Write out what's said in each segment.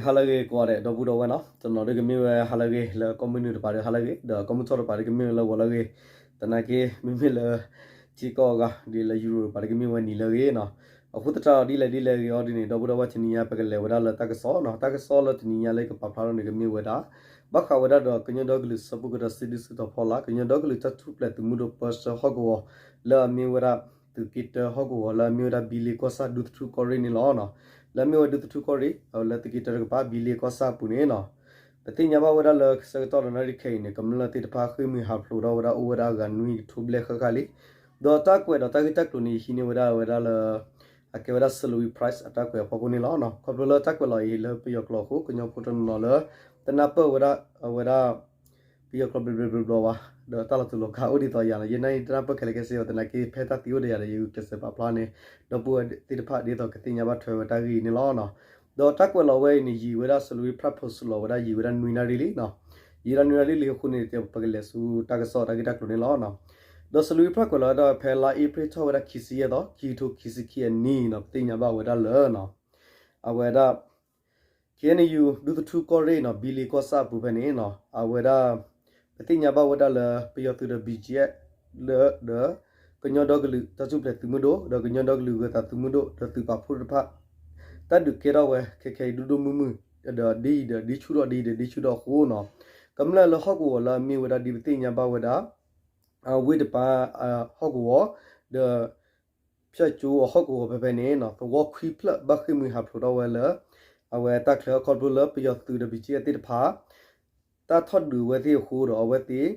ဟါလၢအဂ့ၤကိးဂၤဒဲး ဒီပုၢ်ဒီဝဲၢ်နီၤ, တနီၤဒုကမ့ၢ်ဝဲဟါလၢအဂ့ၤ လၢကီၢ်မုၢ်နုာ်တပၤဒီးဟါလၢအဂ့ၤ, ဒီးကီၢ်မုၢ်ထီၣ်တပၤဒုကမ့ၢ်ဝဲလၢဂီၤလၢအဂ့ၤ, သနာ်က့ မ့မ့ၢ်လၢ ထံကီၢ်အဂၤ ဒ်လၢယူရိပၤဒုကမ့ၢ်ဝဲနံၤလၢအဂ့ၤနီၤ. အဃိသတးဒီးဒ်လဲၣ်ဒ်လဲၣ်ဂ့ၤအီၤဒ်န့ၣ် ဒီပုၢ်ဒီဝဲၢ်တနံၤညါပကလဲၤဝဲဒၣ်လၢတၢ်ကစီၣ်နီၤ, တၢ်ကစီၣ်လၢတနံၤညါလၢယကပာ်ဖျါထီၣ်န့ၣ်ကမ့ၢ်ဝဲဒၣ် ဘၣ်ဃးဝဲဒၣ်ဒီးကညီဒီကလုာ်စၢဖှိၣ်ကရၢစံးဒုးစုတီၤဖီလာ် ကညီဒီကလုာ်တၢ်ထူၣ်ဖျဲးသုးမုၢ်ဒိၣ်ပၢဆှၢဟီၣ်ကဝီၤ လၢအမ့ၢ်ဝဲဒၣ် သုးက့တၢဟီၣ်ကဝီၤ လၢအမ့ၢ်ဝဲဒၣ်ဘံလ့ကီၢ်ဆၣ်ဒူသထူကီၢ်ရ့ၣ်န့ၣ်လီၤ. လၢအမ့ၢ်ဝဲဒူသထူကီၢ်ရ့ၣ် လၢသုးက့တၢတကပၤ ဘံလ့ကီၢ်ဆၣ်အပူၤန့ၣ်နီၤ, ပသ့ၣ်ညါဘၣ်ဝဲဒၣ်လၢဆၢကတီၢ်ဒီးနၣ်ရံၣ်ခဲအံၤန့ၣ် ကမျၢၢ်သ့ၣ်တဖၣ်ဃ့ၢ်မှံဟးဖျိးထီၣ်ဝဲဒၣ်အိၣ်ဝဲဒၣ်အဂၤနွံကထိဘျဲၣ်ဃၣ်ဃၣ်လံ. ဒီးတၢ်ကွဲးဒီးတၢ်ဂ့ၢ်တၢ်ကျိၤန့ၣ် ယဟံးန့ၢ်ဝဲဒၣ်ဝဲဒၣ်လၢ အကဲဝဲဒၣ် Salween Press အတၢ်ကွဲးအဖီခိၣ်န့ၣ်လီၤ. ခီဖျိလၢတၢ်ကွဲးလီၤအံၤလၢပယီၤကျိာ်အဃိ ကညီဖိတနီၤနီၤလၢ တနၢ်ပၢၢ်ဝဲဒၣ်အဝဲဒၣ် ပယီၤကျိာ်ဘျီဘျီဘျီဘျီဘၣ်, ဒီးတၢ်လီၤတူာ်လီၤကာ်အိၣ်ဒ်သိးယၤလီၤ. ယဲနာ်အံၤတနၢ်ပၢၢ်ခဲလၢာ်ခဲဆ့ဘၣ် သနာ်က့ဖဲတၢ်သံအိၣ်ဒီးယၤဒီး ယကကျဲးစၢးပာ်ဖျါန့ၣ် ဒီပုၢ်ဝဲၢ်သ့ၣ်တဖၣ်ဒ်သိးကသ့ၣ်ညါဘၣ်ထွဲဝဲတၢ်ဂ့ၢ်အံၤန့ၣ်လီၤ. ဒီးတၢ်ကွဲးလီၤဝဲအံၤန့ၣ် ယံာ်ဝဲဒၣ် Salween Press post လီၤဝဲဒၣ်ယံာ်ဝဲဒၣ်နွံနၣ်ရံၣ်လံနီၤ, ယံာ်ဝဲဒၣ်နွံနၣ်ရံၣ်လံအဃိန့ၣ် ပကလဲၤဆူတၢ်ကစီၣ်တၢ်ဂ့ၢ်တၢ်ကျိၤန့ၣ်လီၤ. ဒီး Salween Press ကွဲးလီၤဝဲဒၣ်ဖဲလါအ့ဖြ့ၣ်ထီၣ်ဝဲဒၣ် ခံဆံယဲၢ်သီ ခံကထိခံဆံခံအနံၤနီၤ ပသ့ၣ်ညါဘၣ်ဝဲဒၣ်လၢ အဝဲဒၣ် ခ့ၣ်အဲၣ်ယူၣ် ဒူသထူကီၢ်ရ့ၣ်နီၤ ဘံလ့ကီၢ်ဆၣ်အပူၤဖဲန့ၣ်နီၤ အဝဲဒၣ် ပသ့ၣ်ညါဘၣ်ဝဲဒၣ်လၢ ပယီၤသုးဒီး ဘီၣ်ကၠံၣ်အဲၣ် လၢ ဒီး ကညီဒီကလုာ်တၢ်ထူၣ်ဖျဲးသုးမုၢ်ဒိၣ် ဒီးကညီဒီကလုာ်ဂၢၤသးသုးမုၢ်ဒိၣ် ဒီးသုးပာ်ဖှိၣ်တဖၣ် တၢ်ဒုးကဲထီၣ်ဝဲခဲခဲအံၤ ဒိၣ်ဒိၣ်မုၢ်မုၢ် ဒီးဒ်အံၤဒီးဒ်ဆူၣ်ထီၣ် ဒ်အံၤဒီးဒ်ဆူၣ်ထီၣ်အဃိနီၤ ကမျၢၢ်လၢဟီၣ်ကဝီၤလၢအမ့ၢ်ဝဲဒၣ်ဒ်ပသ့ၣ်ညါဘၣ်ဝဲဒၣ် ဝ့ၢ်တပၤ ဟီၣ်ကဝီၤ ဒီး ဖၠၣ်ကၠိအဟီၣ်ကဝီၤဖဲဖဲန့ၣ်နီၤ သဝီခွံဖျၢၣ်ဘၣ်ဃ့ၢ်မှံဟးဖျိးထီၣ်ဝဲလၢ အဝဲတၢ်ချၢခီဖျိလၢပယီၤသုးဒီး ဘီၣ်ကၠံၣ်အဲၣ်သ့ၣ်တဖၣ် တၢ်ထီၣ်ဒုးဝဲသ့ၣ်အဃိဒီး အဝဲသ့ၣ်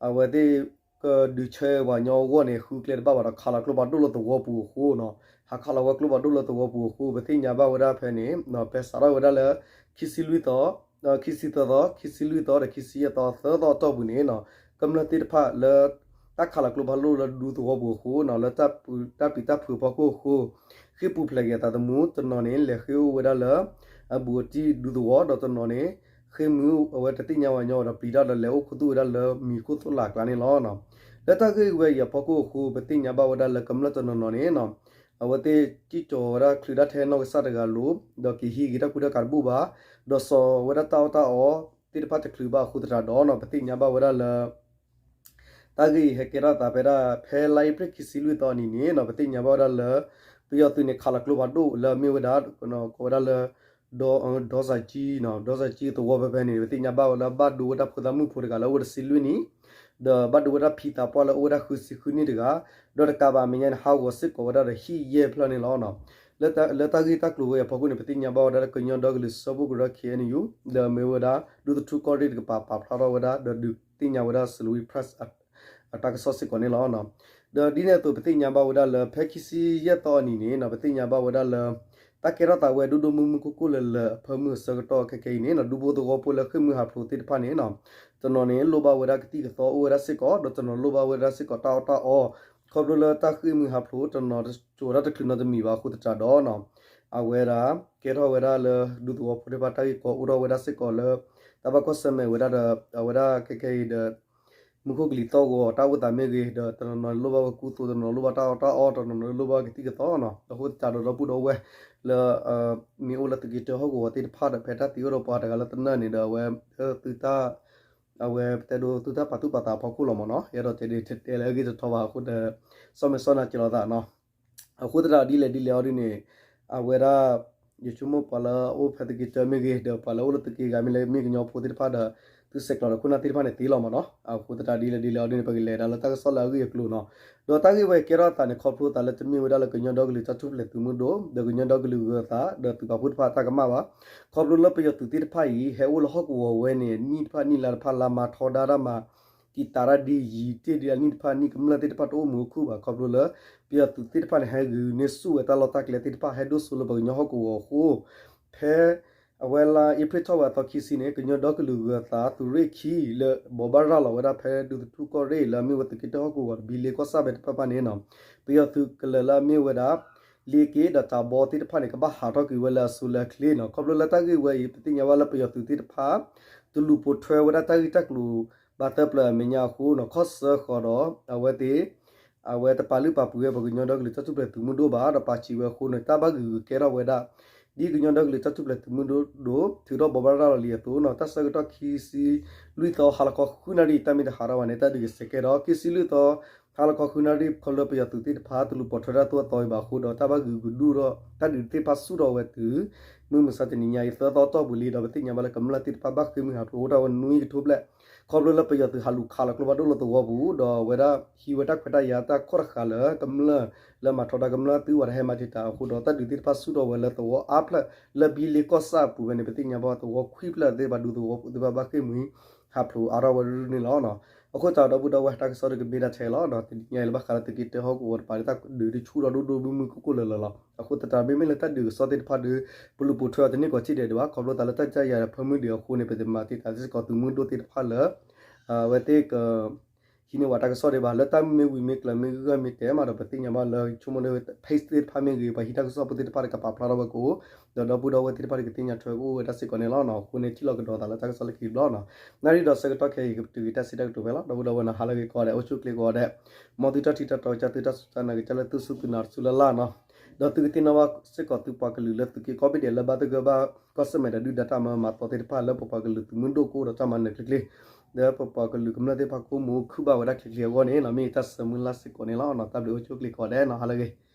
အဝဲသ့ၣ် ကဒုးဆၢပှၤကညီအဂီၢ်န့ၣ် ဃုကျဲတဘၣ်ဘၣ်ဒီး ခးလီၤကျိဖးဒိၣ်လၢသဝီပူၤအဃိနီၤ ဟးခးလီၤဝဲကျိဖးဒိၣ်လၢသဝီပူၤအဃိ ပသ့ၣ်ညါဘၣ်ဝဲဒၣ်ဖဲန့ၣ် ဖဲစးထီၣ်ဝဲဒၣ်လၢ ခံဆံလွံၢ်သီ ခံဆံသၢသီ ခံဆံလွံၢ်သီဒီး ခံဆံယဲၢ်သီ သၢသီအတီၢ်ပူၤန့ၣ်နီၤ ကမျၢၢ်သ့ၣ်တဖၣ်လၢ တၢ်ခးလီၤကျိဖးဒိၣ်လၢဒူသဝီပူၤအဃိနီၤ လၢတၢ်ပျံၤတၢ်ဖုးအဖီခိၣ်အဃိ ဃ့ၢ်ပူၤဖျဲးက့ၤအသးသမူ တနီၤန့ၣ် လဲၤဃ့ၢ်အိၣ်ဝဲဒၣ်လၢ အဘူးအတံၢ်ဒူသဝီ ဒီးတနီၤန့ၣ် ဃ့ၢ်မှံအဝဲတသ့ၣ်ညါဝဲညီဒီး ပျံၤတၢ်ဒီးလဲၤအိၣ်ခူသူၣ်ဝဲဒၣ်လၢမံၤခိၣ်သိၣ်လာ်အကျါန့ၣ်လီၤ. လၢတၢ်ဂ့ၢ်ဝဲအံၤအဖီခိၣ်အဃိ ပသ့ၣ်ညါဘၣ်ဝဲဒၣ်လၢကမျၢၢ်တနီၤနီၤန့ၣ် အဝဲသ့ၣ်စံၣ်ကၠီၤဝဲဒၣ်ချုးဒၣ်ထဲနီၢ်ကစၢ်တဂၤလိၤ ဒီးက့ၤဟံးက့ၤတၢ်ကူတၢ်ကးတဘူၣ်ဘၣ် ဒီးစိာ်ဝဲဒၣ်တၢ်အီၣ်တၢ်အီသ့ၣ်တဖၣ်တချုးဘၣ်အဃိသတးဒီးနီၤ ပသ့ၣ်ညါဘၣ်ဝဲဒၣ်လၢ တၢ်ဂ့ၢ်အံၤဟဲကဲထီၣ်အသးဖဲဒၣ် ဖဲလါအ့ဖြ့ၣ်ခံဆံလွံၢ်သီအနံၤန့ၣ်နီၤ ပသ့ၣ်ညါဘၣ်ဝဲဒၣ်လၢ ပယီၤသုးန့ၣ် ခးလီၤကျိဖးဒိၣ်လၢအမ့ၢ်ဝဲဒၣ် ကိးဝဲဒၣ်လၢ ဒီ ဒီစၢ်ကၠံနီၤ ဒီစၢ်ကၠံသဝီဖဲဖဲန့ၣ် ပသ့ၣ်ညါဘၣ်ဝဲလၢဘၣ်ဒိဝဲဒၣ်ဖိသၣ်မုၣ်ဖိတဂၤလၢအအိၣ်ဝဲဒၣ် တဆံလွံၢ်နံၣ် ဒီးဘၣ်ဒိဝဲဒၣ်ဖံသးပှၢ်လၢအအိၣ်ဝဲဒၣ်ဃုဆံဃုနံၣ်တဂၤ ဒီးတကးဘၣ်အမဲာ်ညါန့ၣ် ဟးဂီၤစ့ၢ်ကီးဝဲဒၣ်ဒီးဟံၣ်ယဲၢ်ဖျၢၣ်န့ၣ်လီၤ. လၢတၢ်ဂ့ၢ်တၢ်ကျိၤဝဲအံၤအဖီခိၣ်န့ၣ် ပသ့ၣ်ညါဘၣ်ဝဲဒၣ်လၢကညီဒီကလုာ်စၢဖှိၣ်ကရၢ ခ့ၣ်အဲၣ်ယူၣ် လၢအမ့ၢ်ဝဲဒၣ် ဒူသထူကီၢ်ရ့ၣ်တကပၤ ပာ်ဖျါထီၣ်ဝဲဒၣ် ဒီးဒုးသ့ၣ်ညါဝဲဒၣ် Salween Press အတၢ်ကစီၣ်စ့ၢ်ကီးန့ၣ်လီၤ. ဒီးဒ်န့ၣ်အသိး ပသ့ၣ်ညါဘၣ်ဝဲဒၣ်လၢ ဖဲခံဆံယဲၢ်သီအနံၤန့ၣ်နီၤ ပသ့ၣ်ညါဘၣ်ဝဲဒၣ်လၢ တၢ်ကဲထီၣ်သးဝဲဒိၣ်ဒိၣ်မုၢ်မုၢ်ကိၢ်ကိၢ်လၢၤလၢၤ အဖၢမုၢ်အဆၢကတီၢ်ခဲခဲအံၤန့ၣ်နီၤ ဒူဖိသဝီဖိလၢဃ့ၢ်မှံဟးဖျိးသ့ၣ်တဖၣ်န့ၣ်နီၤ တနီၤန့ၣ် လိၣ်ဘၣ်ဝဲဒၣ်ကသံၣ်ကသီအိၣ်ဝဲဒၣ်စ့ၢ်ကီး ဒီးတနီၤလိၣ်ဘၣ်ဝဲဒၣ်စ့ၢ်ကီးတၢ်အီၣ်တၢ်အီ ခီဖျိလၢတၢ်ဃ့ၢ်မှံဟးဖျိး တနီၤတစိၤဝဲဒၣ်တချုးနီတမံၤဘၣ်အဃိသတးဒီးနီၤ အဝဲဒၣ် ကဲထီၣ်ဝဲဒၣ်လၢဒူသဝီဖိသ့ၣ်တဖၣ်တၢ်ဂ့ၢ်ကီအိၣ်ထီၣ်ဝဲဒၣ်စ့ၢ်ကီးလၢ တၢ်ဘၣ်ကွၢ်ဆၢၣ်မဲာ်ဝဲဒၣ်ဒီး အဝဲဒၣ်ခဲခဲအံၤဒီး မူခိၣ်ကလံၤသီၣ်ဂီၤတၢ်အိၣ်သးမ့ၢ်ဂ့ၤ ဒီးတနီၤနီၤလိၣ်ဘၣ်ဝဲကူသိး တနီၤလိၣ်ဘၣ်တၢ်အီၣ်တၢ်အီ တနီၤနီၤလိၣ်ဘၣ်ဝဲကသံၣ်ကသီနီၤ အဃိသတးဒီးဒီပုၢ်ဒီဝဲၢ်လၢ မ့ၢ်အိၣ်လၢသုးက့တၢဟီၣ်ကဝီၤသ့ၣ်တဖၣ်ဒီး ဖဲတၢ်သံအိၣ်ဒီးပှၤတဂၤလၢတနၢ်န့ၣ်ဒီး အဝဲ သုတၢ် အဝဲပတဲဒိသုတၢ်ပာ်သူၣ်ပာ်သးအဖီခိၣ်လီၤမ့ၢ်နီၤ ယအဲၣ်ဒိးတဲဒ်တဲလၢအဂ့ၢ်တထီဘၣ်အဃိဒီး စီၣ်မဲာ်စီၣ်နါက့ၤလိာ်သးနီၤ အဃိသတးဒီးဒ်လဲၣ်ဒ်လဲၣ်အီၤဒ်န့ၣ် အဝဲဒၣ် ယဆိကမိၣ်ပှၤလၢအအိၣ်ဖဲသုးက့တၢမ့ၢ်ဂ့ၤ ဒီးပှၤလၢအအိၣ်လၢသုးက့ဂၤမ့ၢ်လၢမ့ၢ်ကညီဖိသ့ၣ်တဖၣ်ဒီး သုဆဲးကျိးဒီးခိၣ်နၢ်သ့ၣ်တဖၣ်န့ၣ်သ့လီၤမ့ၢ်နီၤ အဃိသတးဒ်လဲၣ်ဒ်လဲၣ်အီၤဒ်န့ၣ် ပကလဲၤဒၣ်လၢတၢ်ကစီၣ်လၢအဂ့ၢ်အကျိၤနီၤ ဒီးတၢ်ဂ့ၢ်ဝဲကဲထီၣ်အသးန့ၣ် ခီဖျိသးလၢတမ့ၢ်ဝဲဒၣ်လၢကညီဒီကလုာ်တၢ်ထူၣ်ဖျဲးသုးမုၢ်ဒိၣ် ဒီးကညီဒီကလုာ်ဂၢၤသး ဒီးသုးပာ်ဖှိၣ်တဖၣ်အတၢ်ကမၣ်ဘၣ် ခီဖျိလၢပယီၤသုးသ့ၣ်တဖၣ်အံၤ ဟဲအိၣ်လၢဟီၣ်ကဝီၤဝဲန့ၣ် နံၣ်တဖၣ်နံၣ်လါတဖၣ်လါမၤထီဒါတၢ်မၤ ကံးတးတၢ်ဒ်ယံၤတ့ၢ်ဒ်အနံၣ်တဖၣ်နံၣ်ကမျၢၢ်သ့ၣ်တဖၣ်တအိၣ်မုာ်အိၣ်ခုၣ်ဘၣ် ခီဖျိလၢ ပယီၤသုးသ့ၣ်တဖၣ်န့ၣ် ဟဲဂုာ်န့ၢ်ဆူၣ်ဝဲတၢ်လီၢ်တၢ်ကျဲသ့ၣ်တဖၣ် ဟဲဒိၣ်စိလၢပှၤကညီဟီၣ်ကဝီၤအဃိ ဖဲ အဝဲလါအ့ဖြ့ၣ်ထီၣ်ဝဲအသီခံဆံန့ၣ် ကညီဒီကလုာ်ဂၢၤသးသုးရ့ၣ်ခံလၢဘိးဘၣ်ရၤလီၤဝဲဒၣ်ဖဲဒူသထူကီၢ်ရ့ၣ်လၢအမ့ၢ်ဝဲသုးက့တၢဟီၣ်ကဝီၤ ဘံလ့ကီၢ်ဆၣ်ဖဲတဖၣ်ဖၣ်န့ၣ်နီၤ ပယီၤသုးကလၢၤလၢအမ့ၢ်ဝဲဒၣ် လ့က့ဒီးတၢ်ဘီသ့ၣ်တဖၣ်န့ၣ် ကဘၣ်ဟးထီၣ်ကွံာ်ဝဲလၢအစိၤလၢအချ့နီၤ ခီဖျိလၢတၢ်ဂ့ၢ်ဝဲအံၤ ပသ့ၣ်ညါဘၣ်လၢပယီၤသုးသ့ၣ်တဖၣ် တလူၤပိာ်ထွဲဝဲဒၣ်တၢ်ဂ့ၢ်တၢ်ကျိၤ ဘၣ်သၢပျၢၤအမဲာ်ညါအဃိနီၤ ခီၣ်ဆၢဃီၤဒီး အဝဲသ့ၣ် အဝဲတပာ်လုၢ်ပာ်ပှ့ၤဝဲပှၤကညီဒီကလုာ်တၢ်ထူၣ်ဖျဲးသုးမုၢ်ဒိၣ်ဘၣ် ဒီးပာ်စံးဝဲအဃိန့ၣ် တၢ်ဘၣ်ဂုာ်ဂုာ်ကဲထီၣ်ဝဲဒၣ် ဒ်ကညီဒီကလုာ်တၢ်ထူၣ်ဖျဲးသုးမုၢ်ဒိၣ်ဒိၣ် ထုးထီၣ်ဘိးဘၣ်ရၤလီၤလံအသိးနီၤ တၢ်ဆၢကတီၢ်ခံဆံလွံၢ်သီ ဟါလီၤခီဃုနၣ်ရံၣ် တၢ်မ့ၢ်တဟးထီၣ်ဘၣ်န့ၣ် တၢ်ဒုးကဆဲးကဲဒီး ခံဆံလွံၢ်သီ ဟါလီၤခီဃုနၣ်ရံၣ် ခီဖျိလၢပယီၤသုးသ့ၣ်တဖၣ် တလူၤပိာ်ထွဲတၢ်သိၣ်အသီအံၤဘၣ်အဃိဒီး တၢ်ဘၣ်ဂုာ်ကဒုၣ်ထီၣ် တၢ်ဒုးသ့ၣ်တဖၣ်ဆူၣ်ထီၣ်ဝဲတုၤ မုၢ်မဆါတနံၤညါအံၤ သၢသီတီၢ်ပူၤလံဒီး ပသ့ၣ်ညါဘၣ်လၢကမျၢၢ်သ့ၣ်တဖၣ်ဘၣ်ဃ့ၢ်မှံဟးဖျိး အိၣ်ဒၣ်ဝဲနွံကထိဘျဲၣ် ခီဖျိလၢပယီၤသုးဟးလူၤခးလီၤကျိဖးဒိၣ်လၢသဝီပူၤ ဒီးအဝဲဒၣ်ဟံးဝဲတၢ်ခွဲးတၢ်ယာ်တၢ်ခီၣ်တဃာ်လၢကမျၢၢ်လၢမၤထီဒါကမျၢၢ်သုးဝဲတဟဲမၤတံာ်တာ်အဃိဒီး တၢ်ဒုးသ့ၣ်တဖၣ်ဆူၣ်ထီၣ်ဝဲလၢသဝီအါဖျၢၣ်လၢဘံလ့ကီၢ်ဆၣ်အပူၤဝဲန့ၣ် ပသ့ၣ်ညါဘၣ်သဝီခွံဖျၢၣ်သ့ၣ်တဖၣ်ဒူသဝီဖိသ့ၣ်တဖၣ်ဘၣ်ဃ့ၢ်မှံဟးဖျိးအါထီၣ်ဝဲဒၣ်န့ၣ်လီၤ. အဃိသတးဒီပုၢ်ဒီဝဲၢ်တၢ်ကစီၣ်ဒုးကမ့ၢ်ဒၣ်ထဲလီၤ. တနံၤညါအံၤလၢဘၣ်ဃးလၢသုးက့တၢဟီၣ်ကဝီၤတပၤဒီး တၢ်ဒုးဒုးဆူၣ်ထီၣ်ဒိၣ်ဒိၣ်မုၢ်မုၢ်ကိၢ်ကိၢ်လၢာ်လၢာ်လီၤ. အဃိသတးမ့မ့ၢ်လၢတၢ်ဒုးကစီၣ်သ့ၣ်တဖၣ်ဒီး ပလူၤပိာ်ထွဲအီၤတန့ၢ်ကီးထံၣ်ဒဲးဒံးဘၣ် ခီဖျိသးလၢတၢ်ကစၢ်ယၤဒီးဖၢမုၢ်ဒံးအဃိန့ၣ် ပတမၤတံာ်တာ်စ့ၢ်ကီးသုးမုၢ်ဒိၣ်သ့ၣ်တဖၣ်လၢ အဝဲသ့ၣ်က ဟံးန့ၢ်ဝဲတၢ်ကစီၣ်ဒံးဘၣ် လၢတၢ်မ့ၢ်ဝံၤမ့ၢ်ကျၢၤမ့ၢ်ဂၢၢ်မ့ၢ်တဲမးဒီး ပသ့ၣ်ညါဘၣ်လၢဆိကမိၣ်ဒီး page သ့ၣ်တဖၣ်မ့ၢ်ဂ့ၤ ပှၤဟံးတၢ်ကစီၣ်ဖိသ့ၣ်တဖၣ်ဒီးကပာ်ဖျါထီၣ်ဝဲကအိၣ် ဒီးဒီပုၢ်ဒီဝဲၢ်သ့ၣ်တဖၣ်ဒီးကသ့ၣ်ညါထွဲကအိၣ်ဝဲဒၣ်စ့ၢ်ကီးန့ၣ်လီၤ. အဃိန့ၣ်ထံၣ်လိာ်ကဒီးသးလၢတၢ်ကစီၣ်လၢခံတဘျီနီၤ နၣ်ရံၣ်ဒီးဆၢကတီၢ်ခဲအံၤ ကပတုာ်က့ၤတၢ်စံးတၢ်ကတိၤဖဲလီၤ. ဒီပုၢ်ဒီဝဲၢ်နီၤ ဟါလၢအဂ့ၤကိးဂၤဒဲး အိၣ်ဆူၣ်အိၣ်ချ့ကိးဂၤဒဲး မ်သုတၢ်ထံၣ်တၢ်တီကစၢ်သုတၢ်စူၢ်တၢ်နာ်ကစၢ်လၢသုစူၢ်သုနာ်တစူၢ်လၢ်လၢ်နီၤ ဒီးသုကသ့ၣ်နီၣ်ဘၣ်စ့ၢ်ကီးသုပှၤကလုာ်လၢသုးက့ကိးဘ့ၣ်ဒဲးလၢဘၣ်သဂၢၢ်ဘၣ်ကီၢ်ဆၢၣ်မဲာ်ဒီးဒုၣ်ဒါတၢ်မၤမၤသီသ့ၣ်တဖၣ်လၢပပှၤကလုာ်သုးမုၢ်ဒိၣ် ကအိၣ်ဒီးတၢ်မၤနၢၤချ့ချ့ လၢပပှၤကလုာ်ကမျၢၢ်သ့ၣ်တဖၣ်ကအိၣ်မူခုၣ်ဘၣ်ဝဲဒၣ်ချ့ချ့အဂီၢ်န့ၣ်နီၤ မ့ၢ်တၢ်ဆၢမုၢ်လၢ်စ့ၢ်ကီးန့ၣ်လီၤ. တၢ်ဘျုးအိၣ်ဆူၣ်အိၣ်ချ့ကိးဂၤဒဲးနီၤ ဟါလၢအဂ့ၤ